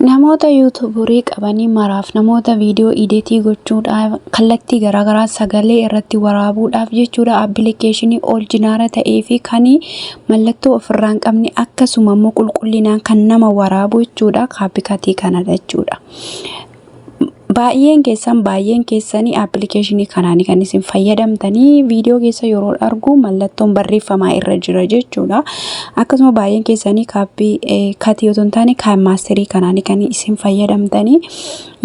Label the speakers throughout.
Speaker 1: Namoota yuutuubarii qabanii maraaf namoota viidiyoo iditii gochuudhaaf kallattii garaagaraa sagalee irratti waraabuudhaaf jechuudha, appilikeeshinii orijinaala ta'ee fi kan mallattoo ofirraa hin qabne, akkasuma immoo qulqullinaan kan nama waraabu jechuudha, CapCutii kanadha jechuudha. Baay'een keessanii appilikeeshinii kanaan kan isin fayyadamtanii viidiyoo keessa yeroo argu mallattoon barreeffamaa irra jira jechuudha. Akkasuma baay'een keessanii CapCutii otoo hin taane KineMasterii kanaan kan isin fayyadamtanii.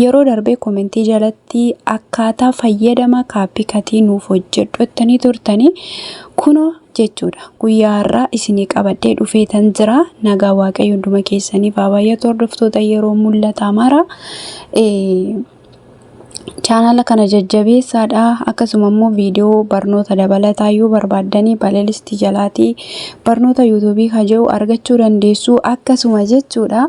Speaker 1: Yeroo darbee commentii jalatti akkaataa fayyadama CapCutii nuuf hojjedhu jettanii turtanii, kunoo jechuudha. Guyyaa har'aa isinii qabadhee dhufeetan jira. Nagaa Waaqayyo hunduma keessaniif haa baay'atu, hordoftoota yeroo mul'ataa mara. Chaanala kana jajjabeessaadha. Akkasuma immoo viidiyoo barnoota dabalataa yoo barbaaddanii playlistii jalaatii barnoota yuutuubii kaja'u argachuu dandeessu. Akkasuma jechuudha,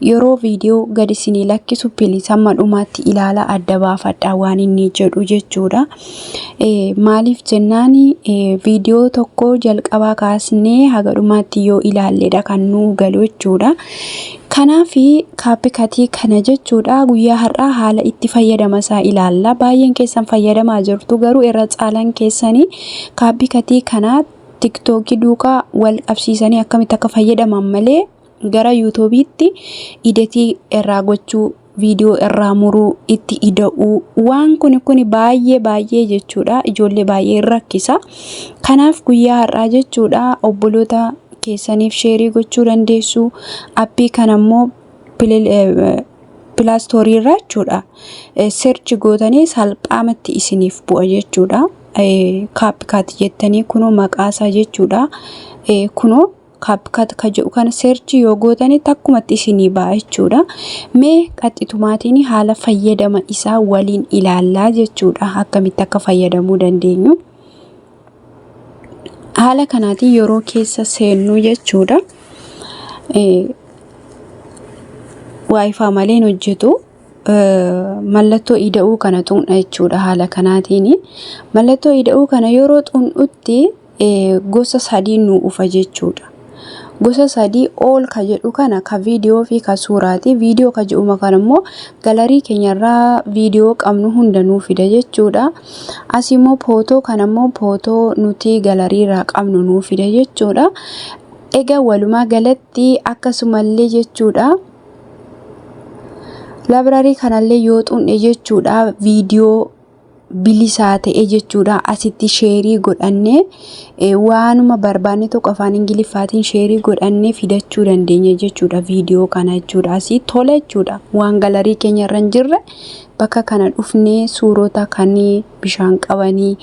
Speaker 1: yeroo viidiyoo gadi isinii lakkisu please hamma dhumaatti ilaala, adda baafadha waan inni jedhu jechuudha. Maaliif jennaan, viidiyoo tokko jalqabaa kaasnee haga dhumaatti yoo ilaalledha kan nuu galu jechuudha. Kanaaf CapCutii kana jechuudha, guyyaa har'aa haala itti fayyadama isaa ilaalla. Baay'een keessan fayyadamaa jirtu, garuu irra caalan keessanii CapCutii kana TikTokii duukaa wal qabsiisanii akkamitti akka fayyadaman malee gara yuutuubiitti editii irraa gochuu, viidiyoo irraa muruu, itti ida'uu, waan kun baay'ee baay'ee jechuudha ijoollee baay'ee rakkisa. Kanaaf guyyaa har'aa jechuudha, obboloota keessaniif shareii gochuu dandeessu. Appii kana immoo Play Storeii irraa jechuudha search gootanii salphaamatti isiniif bu'a jechuudha. CapCut jettanii, kunoo maqaasaa jechuudha. Kunoo CapCut ka jedhu kana search yoo gootanii takkumatti isinii ba'a jechuudha. Mee qaxxitumaatiin haala fayyadama isaa waliin ilaallaa jechuudha. Akkamitti akka fayyadamuu dandeenyu. Haala kanaatiin yeroo keessa seennu jechuudha. WiFi malee hin hojjetu. Mallattoo ida'uu kana tuqna jechuudha haala kanaatiin. Mallattoo ida'uu kana yeroo tuqnutti gosa sadii nu dhufa jechuudha. Gosa sadii, all ka jedhu kana, ka viidiyoo fi ka suuraati. Viidiyoo ka jedhuma kana immoo gallery keenyarraa viidiyoo qabnu hunda nuu fida jechuudha. Asii immoo photo kana immoo photo nuti gallery irraa qabnu nuu fida jechuudha. Egaa walumaa galatti akkasumallee jechuudha. Library kanallee yoo tuqne jechuudha, viidiyoo bilisaa ta'e jechuudha, asitti shareii godhannee waanuma barbaanne tokko afaan Ingiliffaatiin shareii godhannee fidachuu dandeenya jechuudha, viidiyoo kana jechuudha. Asii tola jechuudha, waan gallery keenya irra hin jirre bakka kana dhufnee suurota kan bishaan qabanii,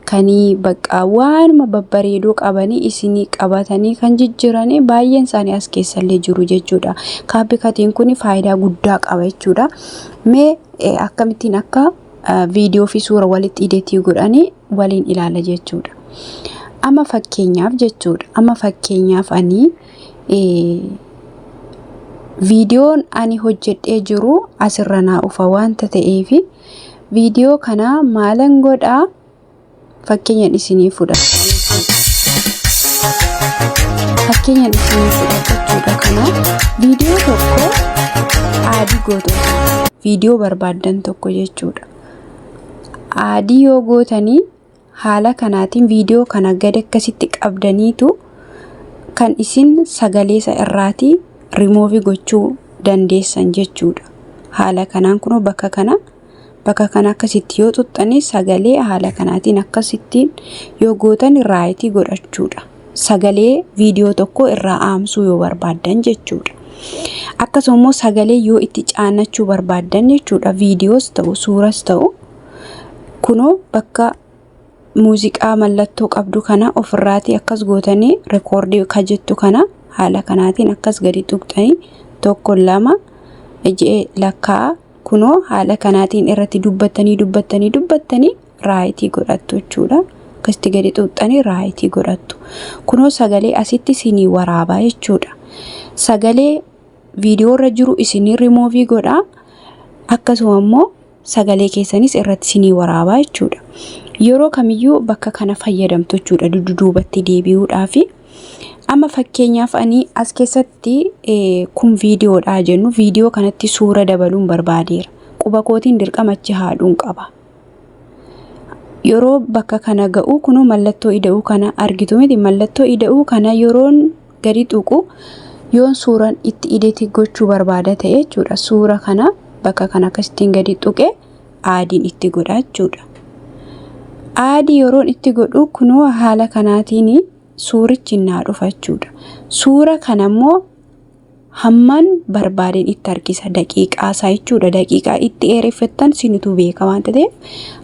Speaker 1: kan bakka waanuma babbareedoo qabanii isinii qabatanii kan jijjiiranii baay'een isaanii as keessallee jiru jechuudha. CapCutiin kun faayidaa guddaa qaba jechuudha. Mee akkamittiin akka viidiyoo fi suura walitti editii godhanii waliin ilaala jechuudha. Amma fakkeenyaaf jechuudha. Amma fakkeenyaaf ani viidiyoon ani hojjedhee jiru asirra naa dhufa waanta ta'eef, viidiyoo kana maalan godhaa, fakkeenyaan isinii fudhadha jechuudha. Fakkeenyaan isinii fudhadha jechuudha. Kana viidiyoo tokko add gootu, viidiyoo barbaaddan tokko jechuudha. Add yoo gootanii haala kanaatiin viidiyoo kana gadi akkasitti qabdaniitu kan isin sagaleesa irraatii rimuuvii gochuu dandeessan jechuudha. Haala kanaan kunoo bakka kana akkasitti yoo xuxxanii sagalee haala kanaatiin akkasittiin yoo gootan rightii godhachuudha. Sagalee viidiyoo tokko irraa aamsuu yoo barbaaddan jechuudha. Akkasuma immoo sagalee yoo itti caanachuu barbaaddan jechuudha, viidiyoos ta'u suuras ta'u, kunoo bakka muuziqaa mallattoo qabdu kana ofirraatii akkas gootanii recordii ka jettu kana haala kanaatiin akkas gadi tuqxanii tokko, lama je'ee lakkaa'a. Kunoo haala kanaatiin irratti dubbattanii dubbattanii dubbattanii rightii godhattu jechuudha. Akkasitti gadi tuqxanii rightii godhattu. Kunoo sagalee asitti isinii waraabaa jechuudha. Sagalee viidiyoo irra jiru isinii rimuuvii godhaa. Akkasuma immoo sagalee keessanis irratti isinii waraabaa jechuudha. Yeroo kamiyyuu bakka kana fayyadamtu jechuudha, dudduubatti deebi'uudhaafi. Amma fakkeenyaaf ani as keessatti kun viidiyoodha jennu, viidiyoo kanatti suura dabaluun barbaadeera. Quba kootiin dirqama achi haadhuun qaba. Yeroo bakka kana ga'u kunoo mallattoo ida'uu kana argitu miti? Mallattoo ida'uu kana yeroon gadi tuqu, yoon suuraan itti edit gochuu barbaada ta'e jechuudha. Suura kana bakka kana akkasittiin gadi tuqe add iin itti godha jechuudha. Add yeroon itti godhu kunoo haala kanaatiin suurichi naa dhufa jechuudha. Suura kana immoo hamman barbaadeen itti harkisa, daqiiqaa isaa jechuudha. Daqiiqaa itti dheereffattan sinitu beeka waan ta'eef,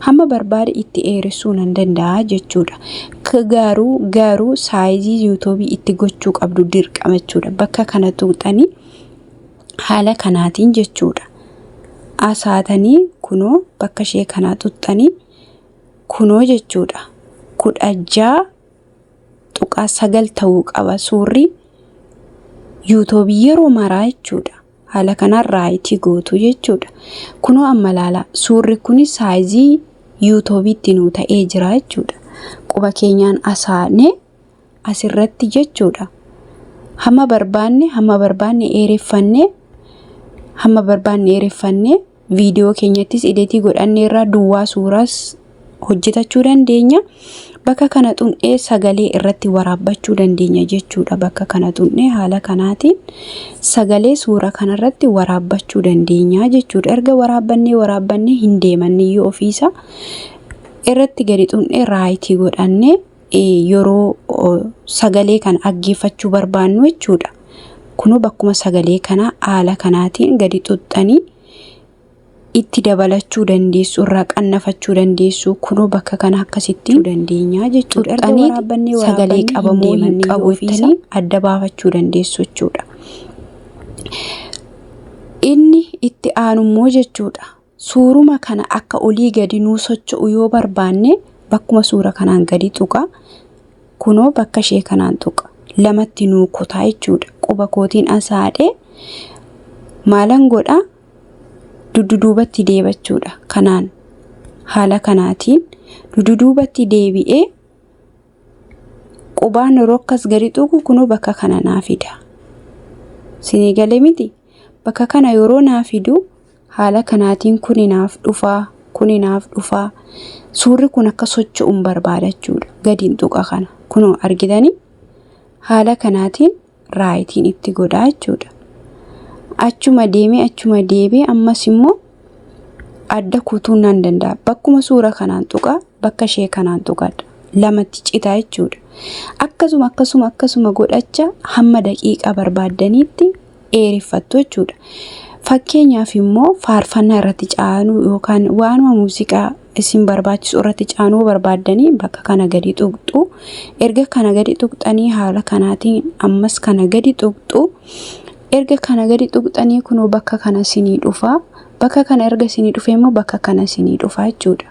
Speaker 1: hamma barbaade itti dheeressuu nan danda'a jechuudha. Garuu size YouTube itti gochuu qabdu dirqama jechuudha. Bakka kana tuqxanii haala kanaatiin jechuudha. Asaatanii kunoo bakka ishee kanaa tuqxanii kunoo jechuudha. 16.9 ta'uu qaba suurri YouTube yeroo maraa jechuudha. Haala kanaan right gootu jechuudha. Kunoo amma ilaala, suurri kun size YouTubeitti nuu ta'ee jira jechuudha. Quba keenyaan asaanee asirratti jechuudha. Hamma barbaanne dheereffannee, hamma barbaanne dheereffannee viidiyoo keenyattis edit godhannee irraa duwwaa suuraas hojjetachuu dandeenya. Bakka kana xun'ee sagalee irratti waraabbachuu dandeenya jechuudha. Bakka kana xun'ee haala kanaatiin sagalee suura kanarratti waraabbachuu dandeenya jechuudha. Erga waraabbannee waraabbannee hin deemanniyyuu ofiisa irratti gadi xun'ee right godhannee yeroo sagalee kana dhaggeeffachuu barbaannu jechuudha. Kunoo bakkuma sagalee kana haala kanaatiin gadi xuxxanii itti dabalachuu dandeessu, irraa qannafachuu dandeessu. Kunoo bakka kana akkasitti dandeenya jechuudha. Erga waraabbannee sagalee qabamoo hin qabu jettanii adda baafachuu dandeessu jechuudha. Inni itti aanummoo jechuudha. Suuruma kana akka olii gadi nuu socho'u yoo barbaanne, bakkuma suura kanaan gadi tuqa. Kunoo bakka ishee kanaan tuqa. Lamatti nuu kutaa jechuudha. Quba kootiin asaadhee maalan godhaa? Dudduubatti deebachuudha. Kanaan haala kanaatiin dudduubatti deebi'ee qubaan yeroo akkas gadi tuqu kunoo bakka kana naa fida. Sinii galee miti? Bakka kana yeroo naa fidu haala kanaatiin kuni naaf dhufaa, kuni naaf dhufaa. Suurri kun akka socho'uun barbaada jechuudha. Gadiin tuqa kana. Kunoo argitanii, haala kanaatiin rightiin itti godhaa jechuudha. Achuma deemee, achuma deebee ammas immoo adda kutuu nan danda'a. Bakkuma suura kanaan tuqaa, bakka ishee kanaan tuqadha. Lamatti citaa jechuudha. Akkasuma akkasuma akkasuma godhacha hamma daqiiqaa barbaaddaniitti dheereffattu jechuudha. Fakkeenyaaf immoo faarfannaa irratti caanuu yookaan waanuma muuziqaa isin barbaachisu irratti caanuu barbaaddanii, bakka kana gadi tuqxu. Erga kana gadi tuqxanii haala kanaatiin ammas kana gadi tuqxu. Erga kana gadi tuqxanii kunoo bakka kana isinii dhufa. Bakka kana erga isinii dhufe immoo bakka kana isinii dhufa jechuudha.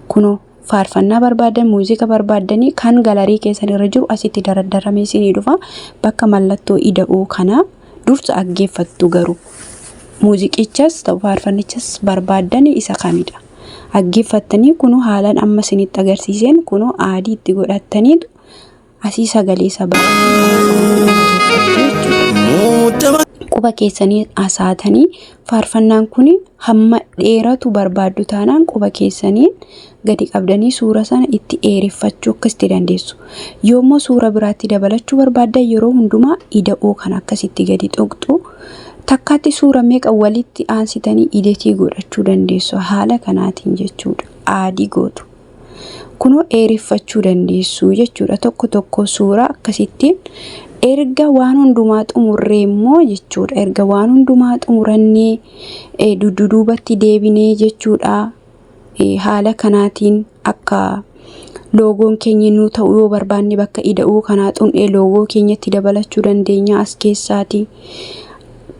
Speaker 1: Kunoo faarfannaa barbaadan, muuziqaa barbaaddanii kan gallery keessan irra jiru asitti daraddaramee isinii dhufa. Bakka mallattoo ida'uu kana dursa dhaggeeffattu garuu. Muuziqichas ta'u faarfannichas barbaaddanii isa kamidha? Dhaggeeffattanii kunoo haalaan amma isinitti agarsiiseen kunoo add itti godhattaniitu asii sagalee isa jechuudha. Quba keessanii asaatanii faarfannaan kun hamma dheeratu barbaaddu taanaan, quba keessaniin gadi qabdanii suura sana itti dheereffachuu akkasitti dandeessu. Yoommoo suura biraatti dabalachuu barbaaddan, yeroo hundumaa ida'uu kan akkasitti gadi tuqxu. Takkaatti suura meeqa walitti aansitanii edit godhachuu dandeessu haala kanaatiin jechuudha. Add gootu. Kunoo dheereffachuu dandeessu jechuudha. Tokko tokko suura akkasittiin erga waan hundumaa xumurree immoo jechuudha. Erga waan hundumaa xumurannee dudduubatti deebinee jechuudha. Haala kanaatiin akka loogoon keenya nuu ta'u yoo barbaanne, bakka ida'uu kanaa xun'ee loogoo keenyatti dabalachuu dandeenya as keessaati.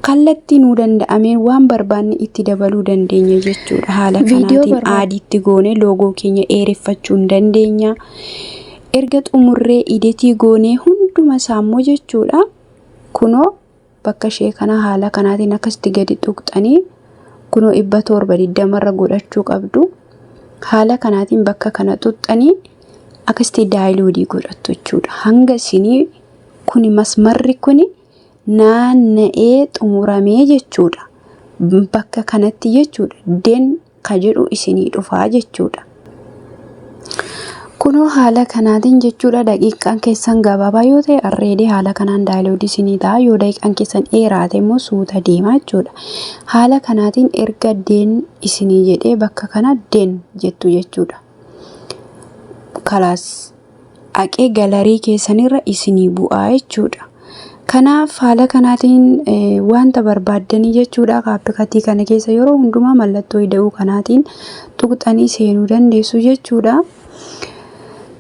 Speaker 1: Kallattii nuu danda'ameen waan barbaanne itti dabaluu dandeenya jechuudha. Haala kanaatiin add itti goone loogoo keenya dheereffachuu hin dandeenya. Erga xumurree edit goonee hunduma isaa immoo jechuudha. Kunoo bakka ishee kana haala kanaatiin akkasitti gadi tuqxanii kunoo 720rra godhachuu qabdu. Haala kanaatiin bakka kana tuqxanii akkasitti download godhattu jechuudha. Hanga isinii Kuni masmarri kuni naanna'ee xumuramee jechuudha. Bakka kanatti jechuudha. Done ka jedhu isinii dhufaa jechuudha. Kunoo haala kanaatiin jechuudha, daqiiqaan keessan gabaabaa yoo ta'e arreedee haala kanaan download isinii ta'a. Yoo daqiiqaan keessan dheeraate immoo suuta deema jechuudha. Haala kanaatiin erga done isinii jedhee bakka kana done jettu jechuudha. Kalaas, haqee gallery keessanirra isinii bu'aa jechuudha. Kanaaf haala kanaatiin wanta barbaaddanii jechuudha, CapCut kana keessa yeroo hundumaa mallattoo ida'uu kanaatiin tuqxanii seenuu dandeessu jechuudha.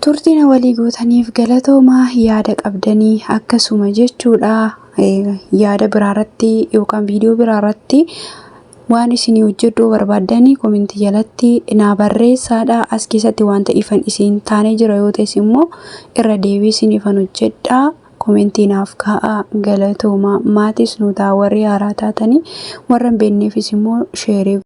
Speaker 1: Turtiin walii gootaniif galatoomaa. Yaada qabdanii akkasuma jechuudha. Yaada biraarratti yookaan viidiyoo biraarratti waan isinii hojjedhuu barbaaddanii comment jalatti naa barreessaadha. As keessatti wanta ifan isin taanee jira yoo ta'es immoo irra deebii isin ifan hojjedhaa. Comment naaf kaa'aa. Galatoomaa. Maatis nu ta'a warri haaraa taatanii, warra hin beekneefis immoo share.